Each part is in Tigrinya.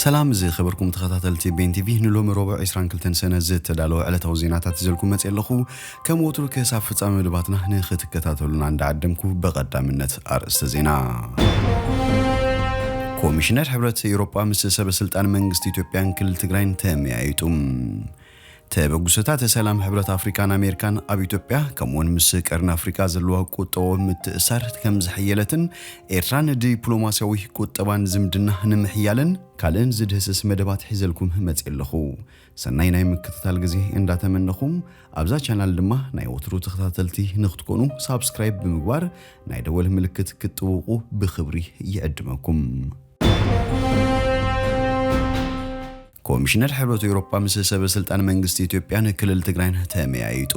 ሰላም ዝኸበርኩም ተኸታተልቲ ቤን ቲቪ፣ ንሎሚ ረቡዕ ዕስራን ክልተን ሰነ ዝተዳለወ ዕለታዊ ዜናታት ይዘልኩም መጽእ ኣለኹ። ከም ወትሩ ክሳብ ፍጻመ መደባትና ንኽትከታተሉና እንዳዓደምኩ ብቐዳምነት ኣርእስተ ዜና። ኮሚሽነር ሕብረት ኤውሮጳ ምስ ሰበ ስልጣን መንግስቲ ኢትዮጵያን ክልል ትግራይን ተመያይጡ። ተበግሶታት ሰላም ሕብረት ኣፍሪካን ኣሜሪካን ኣብ ኢትዮጵያ ከምኡውን ምስ ቀርኒ ኣፍሪካ ዘለዋ ቁጠባዊ ምትእሳር ከም ዝሕየለትን ኤርትራ ንዲፕሎማሲያዊ ቁጠባን ዝምድና ንምሕያልን ካልእን ዝድህስስ መደባት ሒዘልኩም መጽእ ኣለኹ። ሰናይ ናይ ምክትታል ግዜ እንዳተመነኹም ኣብዛ ቻናል ድማ ናይ ወትሩ ተኸታተልቲ ንክትኮኑ ሳብስክራይብ ብምግባር ናይ ደወል ምልክት ክትጥውቁ ብኽብሪ ይዕድመኩም። ኮሚሽነር ሕብረት ኤውሮጳ ምስ ሰበ ስልጣን መንግስቲ ኢትዮጵያን ክልል ትግራይን ተመያይጡ።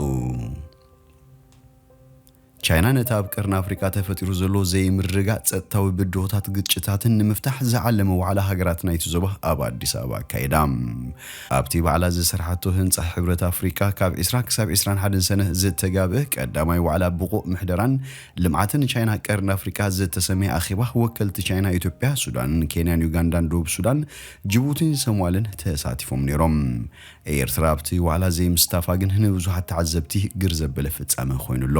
ቻይና ነቲ ኣብ ቀርኒ ኣፍሪቃ ተፈጢሩ ዘሎ ዘይምርግጋእ ጸጥታዊ ብድሆታት ግጭታትን ንምፍታሕ ዝዓለመ ዋዕላ ሃገራት ናይቲ ዞባ ኣብ ኣዲስ ኣበባ ኣካይዳ። ኣብቲ ዋዕላ ዝሰርሓቶ ህንጻ ሕብረት ኣፍሪቃ ካብ ዕስራ ክሳብ ዕስራን ሓደን ሰነ ዝተጋብእ ቀዳማይ ዋዕላ ብቑእ ምሕደራን ልምዓትን ቻይና ቀርኒ ኣፍሪቃ ዝተሰመየ ኣኼባ ወከልቲ ቻይና፣ ኢትዮጵያ፣ ሱዳንን ኬንያን፣ ዩጋንዳን፣ ደቡብ ሱዳን፣ ጅቡቲን ሶማልን ተሳቲፎም ነይሮም። ኤርትራ ኣብቲ ዋዕላ ዘይምስታፋ ግን ንብዙሓት ተዓዘብቲ ግር ዘበለ ፍጻመ ኮይኑ ኣሎ።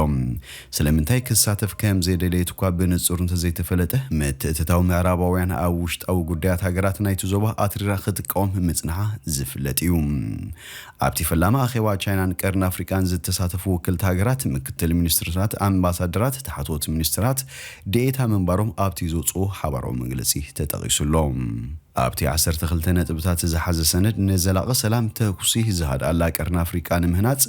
ስለምንታይ ክሳተፍ ከም ዘይደለየት እኳ ብንጹር እንተዘይተፈለጠ፣ ምትእትታው ምዕራባውያን ኣብ ውሽጣዊ ጉዳያት ሃገራት ናይቲ ዞባ ኣትሪራ ክትቃወም ምጽንሓ ዝፍለጥ እዩ። ኣብቲ ፈላሚ ኣኼባ ቻይናን ቀርኒ ኣፍሪቃን ዝተሳተፉ ወከልቲ ሃገራት፣ ምክትል ሚኒስትርታት፣ ኣምባሳደራት፣ ታሕተዎት ሚኒስትራት፣ ዴኤታ ምንባሮም ኣብቲ ዘውፅኦ ሓባራዊ መግለጺ ተጠቒሱ ኣሎ። ኣብቲ ዓሰርተ ክልተ ነጥብታት ዝሓዘ ሰነድ፣ ንዘላቒ ሰላም፣ ተኩሲ ዝሃድኣላ ቀርኒ ኣፍሪቃ ንምህናጽ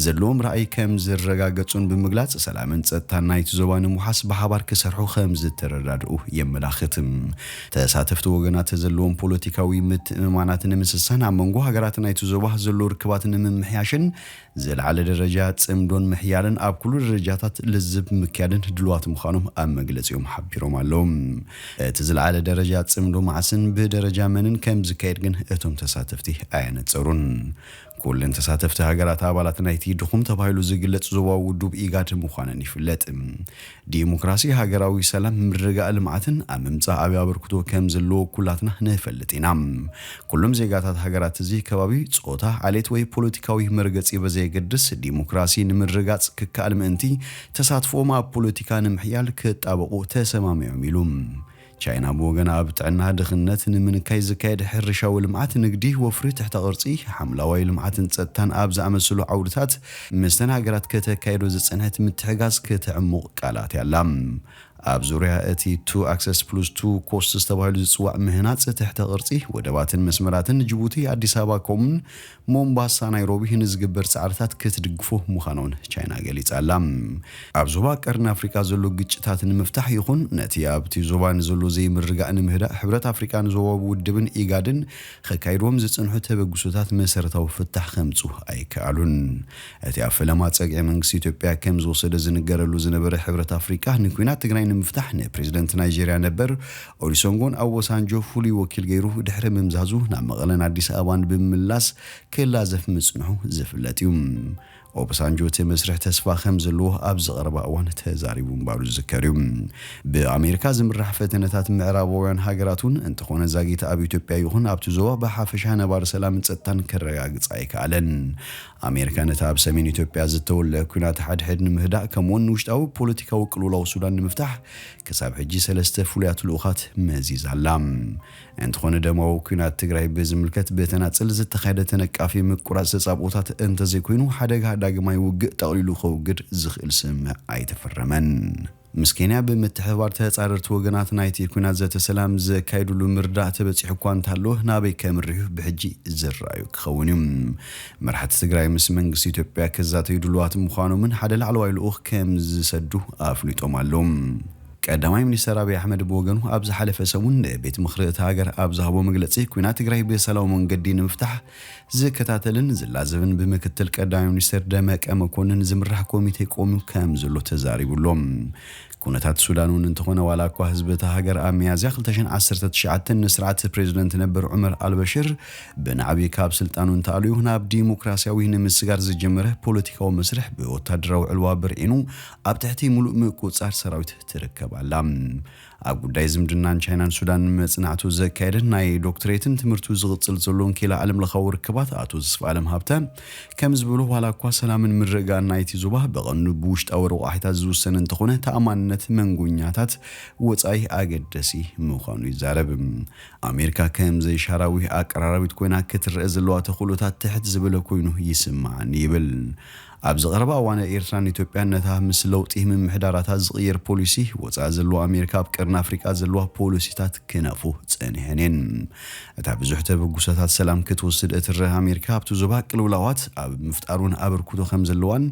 ዘለዎም ራእይ ከም ዝረጋገጹን ብምግላጽ፣ ሰላምን ጸጥታን ናይቲ ዞባ ንምውሓስ ብሓባር ክሰርሑ ከም ዝተረዳድኡ የመላኽት። ተሳተፍቲ ወገናት ዘለዎም ፖለቲካዊ ምትእምማናት ንምስሳን፣ ኣብ መንጎ ሃገራት ናይቲ ዞባ ዘሎ ርክባት ንምምሕያሽን ዝለዓለ ደረጃ ጽምዶን ምሕያልን ኣብ ኩሉ ደረጃታት ልዝብ ምክያድን ድልዋት ምዃኖም ኣብ መግለጺኦም ሓቢሮም ኣለዉ። እቲ ዝለዓለ ደረጃ ጽምዶ መዓስን ብደረጃ መንን ከም ዝካየድ ግን እቶም ተሳተፍቲ ኣየነጸሩን። ኩለን ተሳተፍቲ ሃገራት ኣባላት ናይቲ ድኹም ተባሂሉ ዝግለጽ ዞባዊ ውድብ ኢጋድ ምዃነን ይፍለጥ። ዲሞክራሲ፣ ሃገራዊ ሰላም፣ ምርግጋእ፣ ልምዓትን ኣብ ምምጻእ ዓቢ ኣበርክቶ ከም ዘለዎ ኩላትና ንፈልጥ ኢና። ኩሎም ዜጋታት ሃገራት እዚ ከባቢ ጾታ፣ ዓሌት ወይ ፖለቲካዊ መርገጺ በዘየገድስ፣ ዲሞክራሲ ንምርጋጽ ክከኣል ምእንቲ፣ ተሳትፎኦም ኣብ ፖለቲካ ንምሕያል ክጣበቑ ተሰማሚዖም ኢሉ። ቻይና ብወገና ኣብ ጥዕና፣ ድኽነት ንምንካይ ዝካየድ ሕርሻዊ ልምዓት፣ ንግዲ፣ ወፍሪ፣ ትሕተ ቅርጺ፣ ሓምላዋይ ልምዓትን ጸጥታን ኣብ ዝኣመሰሉ ዓውድታት ምስተን ሃገራት ከተካይዶ ዝጸንሐት ምትሕጋዝ ከተዕሙቕ ቃላት ያላ። ኣብ ዙርያ እቲ ቱ ኣክሰስ ፕሉስ ቱ ኮስትስ ተባሂሉ ዝጽዋዕ ምህናጽ ትሕተ ቅርጺ ወደባትን መስመራትን ጅቡቲ፣ ኣዲስ ኣበባ ከምኡን ሞምባሳ፣ ናይሮቢ ንዝግበር ጻዕርታት ክትድግፎ ምዃና እውን ቻይና ገሊጻ ኣላ። ኣብ ዞባ ቀርኒ ኣፍሪቃ ዘሎ ግጭታት ንምፍታሕ ይኹን ነቲ ኣብቲ ዞባ ንዘሎ ዘይምርጋእ ንምህዳእ ሕብረት ኣፍሪቃ ንዞባዊ ውድብን ኢጋድን ከካይድዎም ዝጽንሑ ተበግሶታት መሰረታዊ ፍታሕ ከምጹ ኣይከኣሉን። እቲ ኣብ ፈለማ ጸግዒ መንግስቲ ኢትዮጵያ ከም ዝወሰደ ዝንገረሉ ዝነበረ ሕብረት ኣፍሪቃ ንኲናት ትግራይ ንምፍታሕ ንፕሬዝደንት ናይጄርያ ነበር ኦሊሶንጎን ኦባሳንጆ ፍሉይ ወኪል ገይሩ ድሕሪ ምምዛዙ ናብ መቐለን ኣዲስ ኣበባን ብምምላስ ክላዘፍ ምጽንሑ ዝፍለጥ እዩ። ኦባሳንጆ እቲ መስርሕ ተስፋ ከም ዘለዎ ኣብዚ ቀረባ እዋን ተዛሪቡ ምንባሩ ዝዝከር እዩ። ብኣሜሪካ ዝምራሕ ፈተነታት ምዕራባውያን ሃገራት እውን እንተኾነ ዛጊት ኣብ ኢትዮጵያ ይኹን ኣብቲ ዞባ ብሓፈሻ ነባሪ ሰላምን ጸጥታን ከረጋግጽ ኣይከኣለን። ኣሜሪካ ነቲ ኣብ ሰሜን ኢትዮጵያ ዝተወልዐ ኲናት ሓድሕድ ንምህዳእ ከምኡውን ንውሽጣዊ ፖለቲካዊ ቅልውላው ሱዳን ንምፍታሕ ክሳብ ሕጂ ሰለስተ ፍሉያት ልኡኻት መዚዛ ኣላ። እንተኾነ ደማዊ ኲናት ትግራይ ብዝምልከት ብተናጽል ዝተኻየደ ተነቃፊ ምቁራጽ ተጻብኦታት እንተዘይኮይኑ ሓደጋ ዳግማይ ውግእ ጠቕሊሉ ከውግድ ዝኽእል ስምምዕ ኣይተፈረመን። ምስ ኬንያ ብምትሕብባር ተጻረርቲ ወገናት ናይቲ ኲናት ዘተ ሰላም ዘካይድሉ ምርዳእ ተበጺሑ እኳ እንተሃለወ ናበይ ከምርሕ ብሕጂ ዝረኣዩ ክኸውን እዩ። መራሕቲ ትግራይ ምስ መንግስቲ ኢትዮጵያ ክዛተዩ ድሉዋት ምዃኖምን ሓደ ላዕለዋይ ልኡኽ ከም ዝሰዱ ኣፍሊጦም ኣለዉ። ቀዳማይ ሚኒስተር ኣብይ ኣሕመድ ብወገኑ ኣብ ዝሓለፈ ሰሙን ንቤት ምኽሪ እታ ሃገር ኣብ ዝሃቦ መግለጺ፣ ኲናት ትግራይ ብሰላማዊ መንገዲ ንምፍታሕ ዝከታተልን ዝላዘብን ብምክትል ቀዳማይ ሚኒስተር ደመቀ መኮንን ዝምራሕ ኮሚቴ ቆሚዩ ከም ዘሎ ተዛሪቡ ኣሎ። ኩነታት ሱዳን እውን እንተኾነ፣ ዋላ እኳ ህዝቢ እታ ሃገር ኣብ ሚያዝያ ክልተ ሽሕን ዓሰርተ ትሽዓተን ንስርዓት ፕሬዝደንት ነበር ዑመር ኣልበሽር ብናዕቢ ካብ ስልጣኑ እንተኣልዩ፣ ናብ ዲሞክራሲያዊ ንምስጋር ዝጀመረ ፖለቲካዊ መስርሕ ብወታደራዊ ዕልዋ ብርዒኑ ኣብ ትሕቲ ሙሉእ ምቁጽጻር ሰራዊት ትርከብ ኣላ። ኣብ ጉዳይ ዝምድናን ቻይናን ሱዳን መጽናዕቱ ዘካየደን ናይ ዶክትሬትን ትምህርቱ ዝቕጽል ዘሎን ኪላ ዓለምለኻዊ ርክባት ኣቶ ተስፋ ኣለም ሃብተ ከም ዝበሎ፣ ዋላ እኳ ሰላምን ምርግጋእን ናይቲ ዞባ ብቐንዱ ብውሽጣዊ ረቋሒታት ዝውሰን እንተኾነ፣ ተኣማንነት መንጎኛታት ወጻኢ ኣገደሲ ምዃኑ ይዛረብ። ኣሜሪካ ከም ዘይሻራዊ ኣቀራራቢት ኮይና ክትረአ ዘለዋ ተኽእሎታት ትሕት ዝበለ ኮይኑ ይስምዓኒ ይብል። ኣብዚ ቀረባ እዋን ኤርትራን ኢትዮጵያን ነታ ምስ ለውጢ ምምሕዳራታ ዝቕየር ፖሊሲ ወጻኢ ዘለዋ ኣሜሪካ ኣብ ቀርኒ ኣፍሪቃ ዘለዋ ፖሊሲታት ክነፉ ጸኒሐን እየን። እታ ብዙሕ ተበግሶታት ሰላም ክትወስድ እትረአ ኣሜሪካ ኣብቲ ዞባ ቅልውላዋት ኣብ ምፍጣር እውን ኣበርክቶ ከም ዘለዋን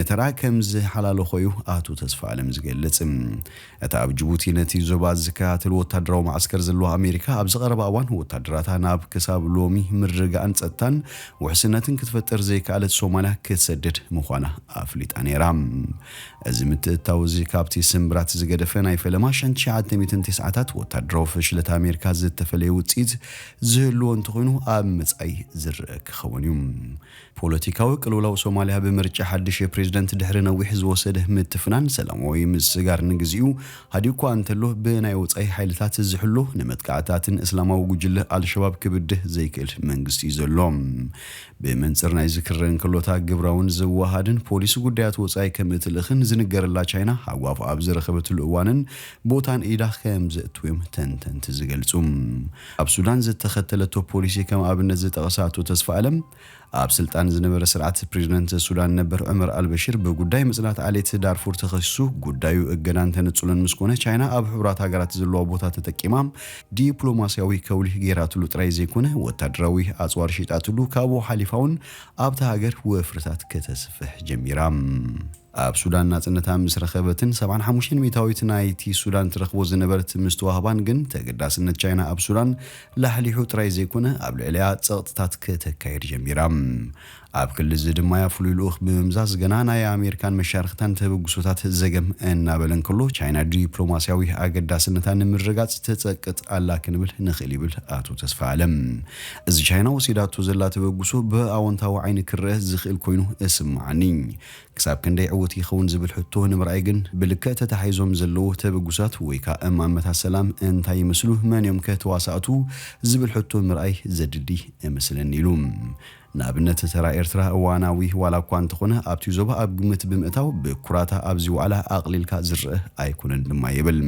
ንተራ ከም ዝሓላለኾ እዩ ኣቶ ተስፋ ኣለም ዝገልጽ። እታ ኣብ ጅቡቲ ነቲ ዞባ ዝከታተል ወታደራዊ መዓስከር ዘለዋ ኣሜሪካ ኣብዚ ቀረባ እዋን ወታደራታ ናብ ክሳብ ሎሚ ምርግጋእን ጸጥታን ውሕስነትን ክትፈጥር ዘይከኣለት ሶማልያ ክትሰድድ ምዃና ኣፍሊጣ ነይራ። እዚ ምትእትታው እዚ ካብቲ ስምብራት ዝገደፈ ናይ ፈለማ ሽሕን ትሽዓተ ሚእትን ተስዓታት ወታደራዊ ፈሽለት ኣሜሪካ ዝተፈለየ ውጽኢት ዝህልዎ እንተኾይኑ ኣብ መጻኢ ዝረአ ክኸውን እዩ። ፖለቲካዊ ቅልውላው ሶማልያ ብምርጫ ሓድሽ ፕሬዝደንት ድሕሪ ነዊሕ ዝወሰደ ምትፍናን ሰላማዊ ምስግጋር ንግዚኡ ሃዲኡ እኳ እንተሎ ብናይ ወጻኢ ሓይልታት ዝሕሎ ንመጥቃዕትታትን እስላማዊ ጉጅለ ኣልሸባብ ክብድህ ዘይክእል መንግስቲ እዩ ዘሎ። ብመንጽር ናይ ዝክረ እንከሎታ ግብራውን ዝወሃድን ፖሊሲ ጉዳያት ወጻኢ ከም እትልእኽን ዝንገረላ ቻይና ሃጓፍ ኣብ ዝረኸበትሉ እዋንን ቦታን ኢዳ ከም ዘእትውዮም ተንተንቲ ዝገልጹ። ኣብ ሱዳን ዝተኸተለቶ ፖሊሲ ከም ኣብነት ዝጠቐሰ ኣቶ ተስፋ ኣለም፣ ኣብ ስልጣን ዝነበረ ስርዓት ፕሬዝደንት ሱዳን ነበር ዑመር ኣልበሽር ብጉዳይ ምጽናት ዓሌት ዳርፉር ተኸሲሱ ጉዳዩ እገዳን ተነጽሎን ምስ ኮነ፣ ቻይና ኣብ ሕቡራት ሃገራት ዘለዋ ቦታ ተጠቂማ ዲፕሎማሲያዊ ከውሊ ገይራትሉ ጥራይ ዘይኮነ ወታደራዊ ኣጽዋር ሸይጣትሉ ካብኡ ሓሊፋ እውን ኣብታ ሃገር ወፍርታት ከተስፍሕ ጀሚራ። ኣብ ሱዳን ናጽነታ ምስ ረኸበትን ሰብዓን ሓሙሽተን ሚእታዊት ናይቲ ሱዳን ትረኽቦ ዝነበረት ምስ ተዋህባን ግን ተገዳስነት ቻይና ኣብ ሱዳን ላሕሊሑ ጥራይ ዘይኮነ ኣብ ልዕሊኣ ጸቕጥታት ከተካይድ ጀሚራ። ኣብ ክሊ እዚ ድማ ፍሉይ ልኡኽ ብምምዛዝ ገና ናይ ኣሜሪካን መሻርክታን ተበግሶታት ዘገም እናበለ እንከሎ ቻይና ዲፕሎማሲያዊ ኣገዳስነታ ንምርጋጽ ተጸቅጥ ኣላ ክንብል ንኽእል ይብል ኣቶ ተስፋ ኣለም። እዚ ቻይና ወሲዳቶ ዘላ ተበግሶ ብኣወንታዊ ዓይኒ ክረአ ዝኽእል ኮይኑ እስምዓኒ። ክሳብ ክንደይ ዕውት ይኸውን ዝብል ሕቶ ንምርኣይ ግን ብልክዕ ተታሒዞም ዘለዉ ተበግሶታት ወይ ከኣ እማመታት ሰላም እንታይ ይመስሉ፣ መን እዮም ከ ተዋሳእቱ ዝብል ሕቶ ምርኣይ ዘድሊ እመስለኒ ኢሉ። ንኣብነት ተራ ኤርትራ እዋናዊ ዋላ እኳ እንተኾነ ኣብቲ ዞባ ኣብ ግምት ብምእታው ብኩራታ ኣብዚ ዋዕላ ኣቕሊልካ ዝረአ ኣይኮነን ድማ ይብል።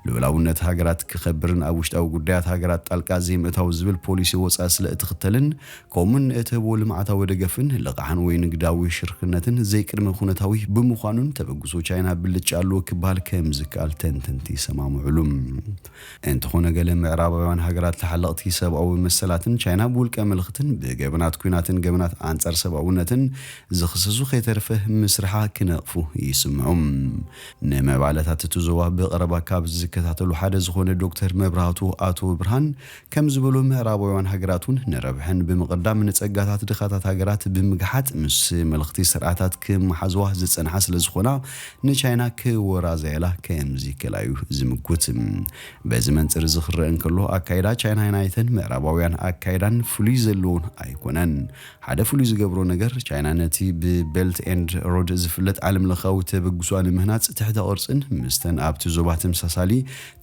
ልኡላውነት ሃገራት ክኸብርን ኣብ ውሽጣዊ ጉዳያት ሃገራት ጣልቃ ዘይምእታው ዝብል ፖሊሲ ወጻኢ ስለ እትኽተልን ከምኡውን ንእትህቦ ልምዓታዊ ደገፍን ልቓሕን ወይ ንግዳዊ ሽርክነትን ዘይቅድመ ኩነታዊ ብምዃኑን ተበግሶ ቻይና ብልጫ ኣለዎ ክበሃል ከም ዝከኣል ተንተንቲ ይሰማምዕሉ። እንተኾነ ገለ ምዕራባውያን ሃገራት ተሓለቕቲ ሰብኣዊ መሰላትን ቻይና ብውልቀ ምልኽትን ብገበናት ኲናትን ገበናት ኣንጻር ሰብኣውነትን ዝኽሰሱ ከይተረፈ ምስርሓ ክነቕፉ ይስምዑ። ንምዕባለታት እቲ ዞባ ብቐረባ ካብ ዝከታተሉ ሓደ ዝኾነ ዶክተር መብራህቱ ኣቶ ብርሃን ከም ዝበሎ ምዕራባውያን ሃገራት እውን ንረብሐን ብምቕዳም ንጸጋታት ድኻታት ሃገራት ብምግሓጥ ምስ መልኽቲ ስርዓታት ክመሓዝዋ ዝጸንሓ ስለ ዝኾና ንቻይና ክወራዘየላ ከም ዝከላዩ ዝምጉት። በዚ መንጽር እዚ ክረአ እንከሎ ኣካይዳ ቻይና ናይተን ምዕራባውያን ኣካይዳን ፍሉይ ዘለዎን ኣይኮነን። ሓደ ፍሉይ ዝገብሮ ነገር ቻይና ነቲ ብቤልት ኤንድ ሮድ ዝፍለጥ ዓለም ለኻዊ ተበግሷ ንምህናጽ ትሕተ ቅርጽን ምስተን ኣብቲ ዞባ ተመሳሳሊ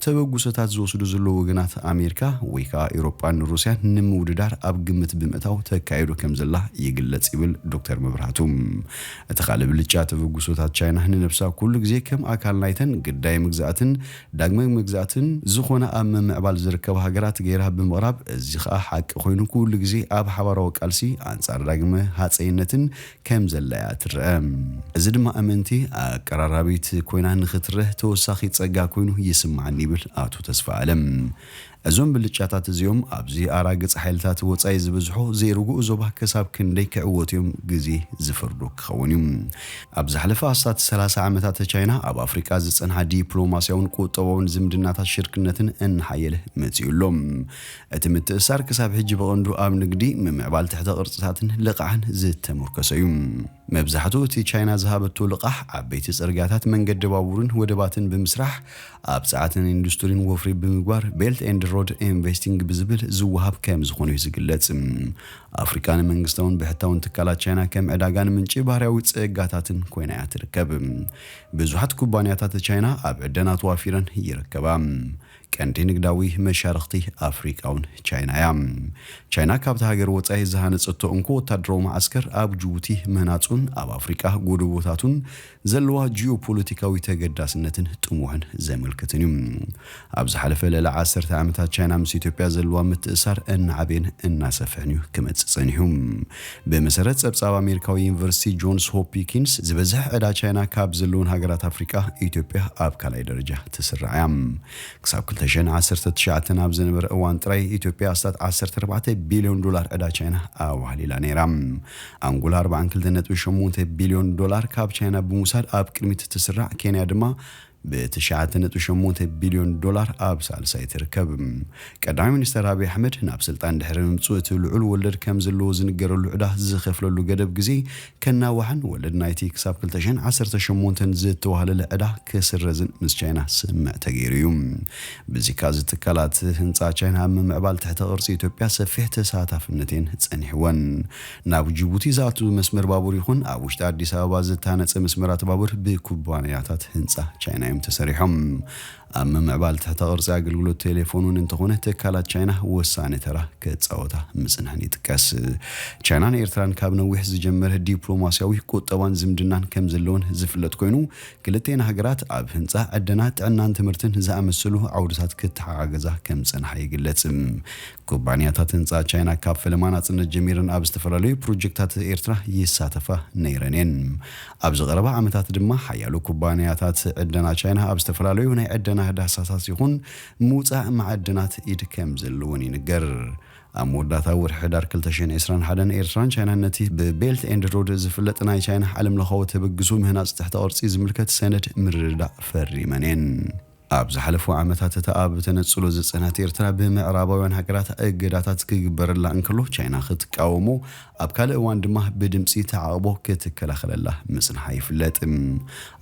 ተበግሶታት ዝወስዱ ዘለዉ ወገናት ኣሜሪካ ወይ ከኣ ኤውሮጳን ሩስያን ንምውድዳር ኣብ ግምት ብምእታው ተካይዶ ከም ዘላ ይግለጽ ይብል ዶክተር መብራህቱ። እቲ ካልእ ብልጫ ተበግሶታት ቻይና ንነብሳ ኩሉ ግዜ ከም ኣካል ናይተን ግዳይ ምግዛእትን ዳግመ ምግዛእትን ዝኾነ ኣብ ምምዕባል ዝርከባ ሃገራት ገይራ ብምቕራብ፣ እዚ ኸኣ ሓቂ ኮይኑ ኩሉ ግዜ ኣብ ሓባራዊ ቃልሲ ኣንጻር ዳግመ ሃጸይነትን ከም ዘላ እያ ትረአ። እዚ ድማ እምንቲ ኣቀራራቢት ኮይና ንኽትረህ ተወሳኺ ጸጋ ኮይኑ ይስምዓኒ ይብል ኣቶ ተስፋ ኣለም። እዞም ብልጫታት እዚኦም ኣብዚ ኣራግጽ ሓይልታት ወጻኢ ዝበዝሖ ዘይርጉእ ዞባ ክሳብ ክንደይ ክዕወት እዮም ግዜ ዝፈርዶ ክኸውን እዩ። ኣብ ዝሓለፈ ኣስታት ሰላሳ ዓመታት ቻይና ኣብ ኣፍሪቃ ዝጸንሓ ዲፕሎማስያውን ቁጠባውን ዝምድናታት ሽርክነትን እናሓየለ መጺኡ ኣሎ። እቲ ምትእሳር ክሳብ ሕጂ ብቐንዱ ኣብ ንግዲ፣ ምምዕባል ትሕተ ቅርጽታትን ልቓሕን ዝተመርኮሰ እዩ። መብዛሕትኡ እቲ ቻይና ዝሃበቶ ልቓሕ ዓበይቲ ጽርግያታት፣ መንገዲ ባቡርን ወደባትን ብምስራሕ፣ ኣብ ጸዓትን ኢንዱስትሪን ወፍሪ ብምግባር፣ ቤልት ኤንድ ሮድ ኢንቨስቲንግ ብዝብል ዝወሃብ ከም ዝኾነ እዩ ዝግለጽ። ኣፍሪቃ ንመንግስታውን ብሕታውን ትካላት ቻይና ከም ዕዳጋን ምንጪ ባህርያዊ ጸጋታትን ኮይና እያ ትርከብ። ብዙሓት ኩባንያታት ቻይና ኣብ ዕደና ተዋፊረን ይርከባ። ቀንዲ ንግዳዊ መሻርኽቲ ኣፍሪቃ እውን ቻይና እያ። ቻይና ካብታ ሃገር ወጻኢ ዝሃነጸቶ እንኮ ወታደራዊ መዓስከር ኣብ ጅቡቲ ምህናጹን ኣብ ኣፍሪቃ ጎደቦታቱን ዘለዋ ጂኦፖለቲካዊ ተገዳስነትን ጥሙሕን ዘመልክትን እዩ። ኣብ ዝሓለፈ ልዕሊ ዓሰርተ ዓመታት ቻይና ምስ ኢትዮጵያ ዘለዋ ምትእሳር እናዓበየን እናሰፍሐን እዩ ክመጽእ ጸኒሑ። ብመሰረት ጸብጻብ ኣሜሪካዊ ዩኒቨርሲቲ ጆንስ ሆፕኪንስ፣ ዝበዝሕ ዕዳ ቻይና ካብ ዘለውን ሃገራት ኣፍሪቃ ኢትዮጵያ ኣብ ካልኣይ ደረጃ ትስራዕ እያ። ክሳብ ክልተ ሽሕን ዓሰርተ ትሽዓተን ኣብ ዝነበረ እዋን ጥራይ ኢትዮጵያ ኣስታት ዓሰርተ ኣርባዕተ ቢልዮን ዶላር ዕዳ ቻይና ኣዋህሊላ ነይራ። ኣንጎላ ኣርባዓን ክልተን ነጥቢ ሸሞንተ ቢልዮን ዶላር ካብ ቻይና ብምውሳድ ኣብ ቅድሚት ትስራዕ፣ ኬንያ ድማ ብትሽዓተ ነጥቢ ሸሞንተ ቢልዮን ዶላር ኣብ ሳልሳይ ትርከብ። ቀዳማይ ሚኒስተር ኣብይ ኣሕመድ ናብ ስልጣን ድሕሪ ምምጽኡ እቲ ልዑል ወለድ ከም ዘለዎ ዝንገረሉ ዕዳ ዝኸፍለሉ ገደብ ግዜ ከናዋሕን ወለድ ናይቲ ክሳብ ክልተ ሽሕን ዓሰርተ ሸሞንተን ዝተዋህለለ ዕዳ ክስረዝን ምስ ቻይና ስምምዕ ተገይሩ እዩ። ብዚካ እዚ ትካላት ህንጻ ቻይና ኣብ ምምዕባል ትሕተ ቅርጺ ኢትዮጵያ ሰፊሕ ተሳታፍነት እየን ጸኒሕወን። ናብ ጅቡቲ ዝኣቱ መስመር ባቡር ይኹን ኣብ ውሽጢ ኣዲስ ኣበባ ዝተሃነጸ መስመራት ባቡር ብኩባንያታት ህንጻ ቻይና እዮም ተሰሪሖም። ኣብ ምምዕባል ትሕተ ቅርጺ ኣገልግሎት ቴሌፎን እውን እንተኾነ ትካላት ቻይና ወሳኒ ተራ ክጻወታ ምጽንሐን ይጥቀስ። ቻይናን ኤርትራን ካብ ነዊሕ ዝጀመረ ዲፕሎማስያዊ ቁጠባን ዝምድናን ከም ዘለውን ዝፍለጥ ኮይኑ፣ ክልቴን ሃገራት ኣብ ህንጻ፣ ዕደና፣ ጥዕናን ትምህርትን ዝኣመሰሉ ዓውድታት ክተሓጋገዛ ከም ዝጸንሓ ይግለጽ። ኩባንያታት ህንጻ ቻይና ካብ ፈለማ ናጽነት ጀሚረን ኣብ ዝተፈላለዩ ፕሮጀክታት ኤርትራ ይሳተፋ ነይረን እየን። ኣብዚ ቀረባ ዓመታት ድማ ሓያሎ ኩባንያታት ዕደና ቻይና ኣብ ዝተፈላለዩ ናይ ዕደና ዳህሳሳት ይኹን ምውጻእ መዓድናት ኢድ ከም ዘለወን ይንገር። ኣብ መወዳእታ ወርሒ ሕዳር ክልተ ሽሕን ዕስራን ሓደን ኤርትራን ቻይናን ነቲ ብቤልት ኤንድ ሮድ ዝፍለጥ ናይ ቻይና ዓለምለኻዊ ተበግሶ ምህናጽ ትሕተ ቅርጺ ዝምልከት ሰነድ ምርድዳእ ፈሪመን እየን። ኣብ ዝሓለፉ ዓመታት እታ ኣብ ተነጽሎ ዝጸንሐት ኤርትራ ብምዕራባውያን ሃገራት እገዳታት ክግበረላ እንከሎ ቻይና ክትቃወሞ፣ ኣብ ካልእ እዋን ድማ ብድምጺ ተዓቕቦ ክትከላኸለላ ምጽንሓ ይፍለጥ።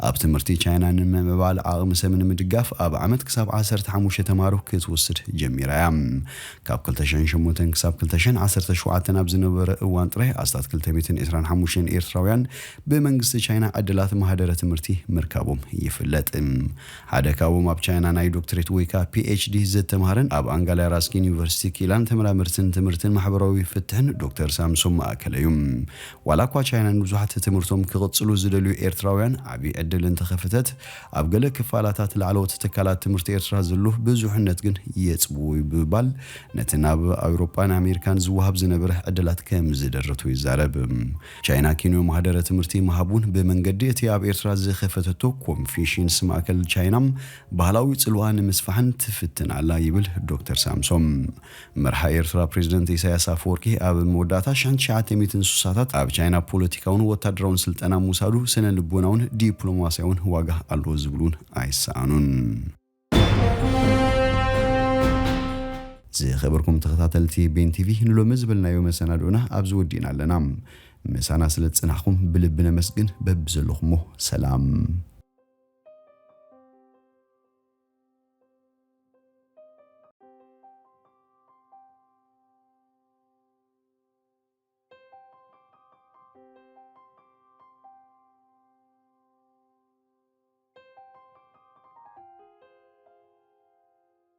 ኣብ ትምህርቲ ቻይና ንምምዕባል ዓቕሚ ሰብ ንምድጋፍ ኣብ ዓመት ክሳብ ዓሰርተ ሓሙሽተ ተማሃሮ ክትወስድ ጀሚራ እያ። ካብ ክልተ ሽሕን ሸሞንተን ክሳብ ክልተ ሽሕን ዓሰርተ ሸውዓተን ኣብ ዝነበረ እዋን ጥራይ ኣስታት ክልተ ሚእትን ዕስራን ሓሙሽተን ኤርትራውያን ብመንግስቲ ቻይና ዕድላት ማህደረ ትምህርቲ ምርካቦም ይፍለጥ። ሓደ ካብኦም ኣብ ቻይና ናይ ዶክትሬት ወይ ከዓ ፒ ኤች ዲ ዝተምሃረን ኣብ ኣንጋላ ራስኪን ዩኒቨርሲቲ ክኢላን ተመራመርትን ትምህርትን ማሕበራዊ ፍትሕን ዶክተር ሳምሶም ማእከለ እዩ። ዋላ እኳ ቻይና ንብዙሓት ትምህርቶም ክቕጽሉ ዝደልዩ ኤርትራውያን ዓብዪ ዕድል እንተኸፈተት፣ ኣብ ገለ ክፋላታት ላዕለዎት ትካላት ትምህርቲ ኤርትራ ዘሎ ብዙሕነት ግን የጽብቦ እዩ ብምባል፣ ነቲ ናብ ኣውሮጳን ኣሜሪካን ዝወሃብ ዝነበረ ዕድላት ከም ዝደረቱ ይዛረብ። ቻይና ኪንዮ ማህደረ ትምህርቲ ምሃብ እውን ብመንገዲ እቲ ኣብ ኤርትራ ዝኸፈተቶ ኮንፊሽንስ ማእከል ቻይና ባህላዊ ጽልዋ ንምስፋሕን ትፍትን ኣላ ይብል ዶክተር ሳምሶም። መርሓ ኤርትራ ፕሬዝደንት ኢሳያስ ኣፈወርቂ ኣብ መወዳእታ ሽሕን ትሽዓተ ሚእትን ስሳታት ኣብ ቻይና ፖለቲካውን ወታደራውን ስልጠና ምውሳዱ ስነ ልቦናውን ዲፕሎማስያውን ዋጋ ኣለዎ ዝብሉ እውን ኣይሰኣኑን። ዝኸበርኩም ተኸታተልቲ ቤን ቲቪ፣ ንሎሚ ዝበልናዮ መሰናድኦና ኣብዚ ወዲእና ኣለና። ምሳና ስለ ዝጸናሕኩም ብልቢ ነመስግን። በብዘለኹሞ ሰላም።